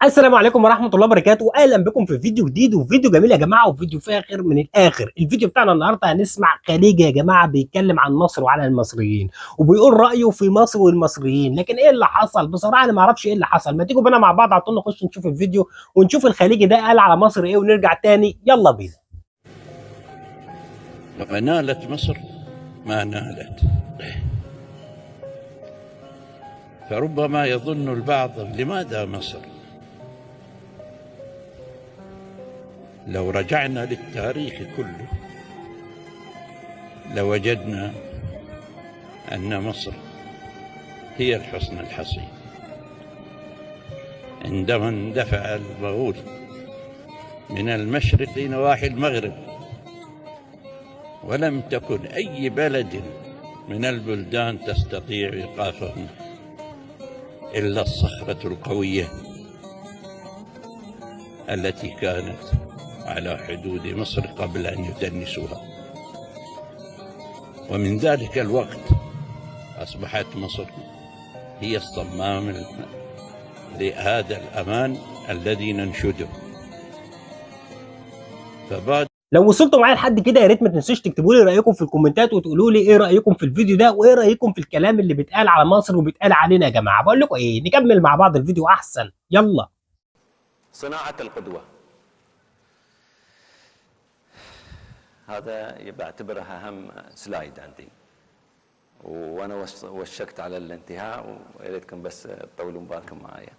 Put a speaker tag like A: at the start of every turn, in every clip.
A: السلام عليكم ورحمة الله وبركاته، اهلا بكم في فيديو جديد وفيديو جميل يا جماعة، وفيديو فاخر من الاخر. الفيديو بتاعنا النهارده هنسمع خليجي يا جماعة بيتكلم عن مصر وعلى المصريين وبيقول رايه في مصر والمصريين، لكن ايه اللي حصل؟ بصراحة انا ما اعرفش ايه اللي حصل. ما تيجوا بينا مع بعض على طول نخش نشوف الفيديو ونشوف الخليجي ده قال على مصر ايه ونرجع تاني. يلا بينا.
B: ونالت مصر ما نالت، فربما يظن البعض لماذا مصر؟ لو رجعنا للتاريخ كله لوجدنا أن مصر هي الحصن الحصين. عندما اندفع المغول من المشرق نواحي المغرب، ولم تكن أي بلد من البلدان تستطيع إيقافهم إلا الصخرة القوية التي كانت على حدود مصر قبل أن يدنسوها. ومن ذلك الوقت أصبحت مصر هي الصمام لهذا الأمان الذي ننشده. فبعد
A: لو وصلتوا معايا لحد كده يا ريت ما تنسوش تكتبوا لي رايكم في الكومنتات وتقولوا لي ايه رايكم في الفيديو ده وايه رايكم في الكلام اللي بيتقال على مصر وبيتقال علينا يا جماعة. بقول لكم ايه، نكمل مع بعض الفيديو احسن. يلا.
C: صناعة القدوة، هذا بعتبره اهم سلايد عندي، وانا وشكت على الانتهاء، ويا ريتكم بس تطولون بالكم معايا.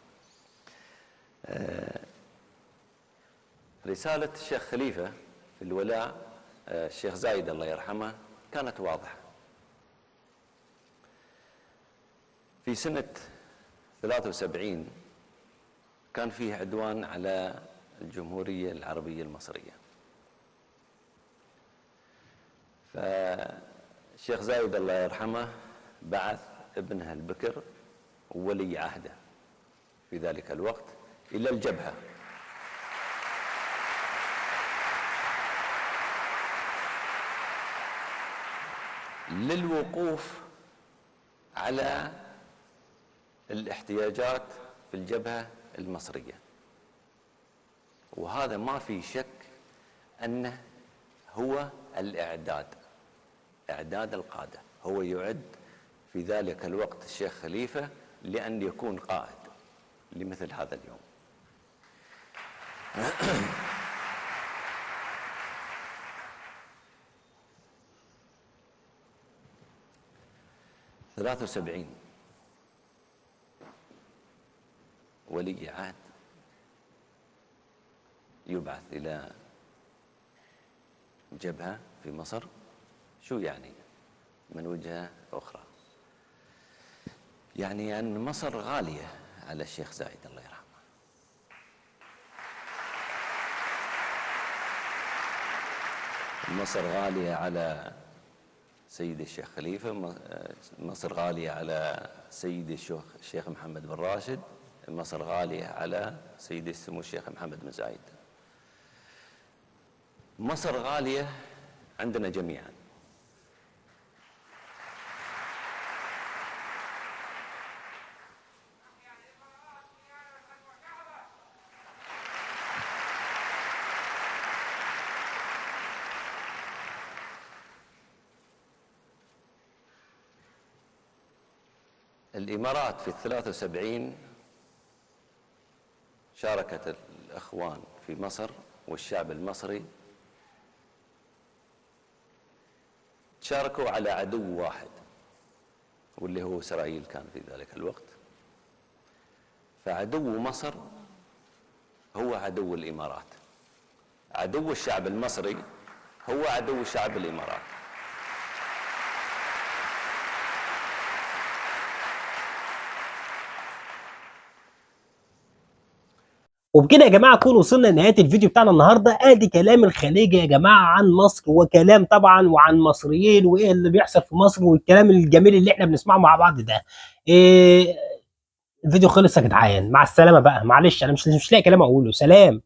C: رسالة الشيخ خليفة في الولاء الشيخ زايد الله يرحمه كانت واضحة. في سنة 73 كان فيه عدوان على الجمهورية العربية المصرية، فالشيخ زايد الله يرحمه بعث ابنه البكر وولي عهده في ذلك الوقت إلى الجبهة. للوقوف على الاحتياجات في الجبهة المصرية، وهذا ما في شك أنه هو الإعداد، إعداد القادة. هو يعد في ذلك الوقت الشيخ خليفة لأن يكون قائد لمثل هذا اليوم. 73 ولي عهد يبعث إلى جبهة في مصر، شو يعني من وجهة أخرى؟ يعني أن مصر غالية على الشيخ زايد الله يرحمه. مصر غالية على سيدي الشيخ خليفة، مصر غالية على سيدي الشيخ محمد بن راشد، مصر غالية على سيدي السمو الشيخ محمد بن زايد. مصر غالية عندنا جميعا. الإمارات في 73 شاركت الإخوان في مصر والشعب المصري، شاركوا على عدو واحد واللي هو إسرائيل كان في ذلك الوقت. فعدو مصر هو عدو الإمارات، عدو الشعب المصري هو عدو شعب الإمارات.
A: وبكده يا جماعة نكون وصلنا لنهاية الفيديو بتاعنا النهارده. ادي كلام الخليجي يا جماعة عن مصر، وكلام طبعا وعن مصريين وايه اللي بيحصل في مصر والكلام الجميل اللي احنا بنسمعه مع بعض ده. الفيديو خلص يا جدعان، مع السلامة بقى، معلش انا مش لاقي كلام اقوله. سلام.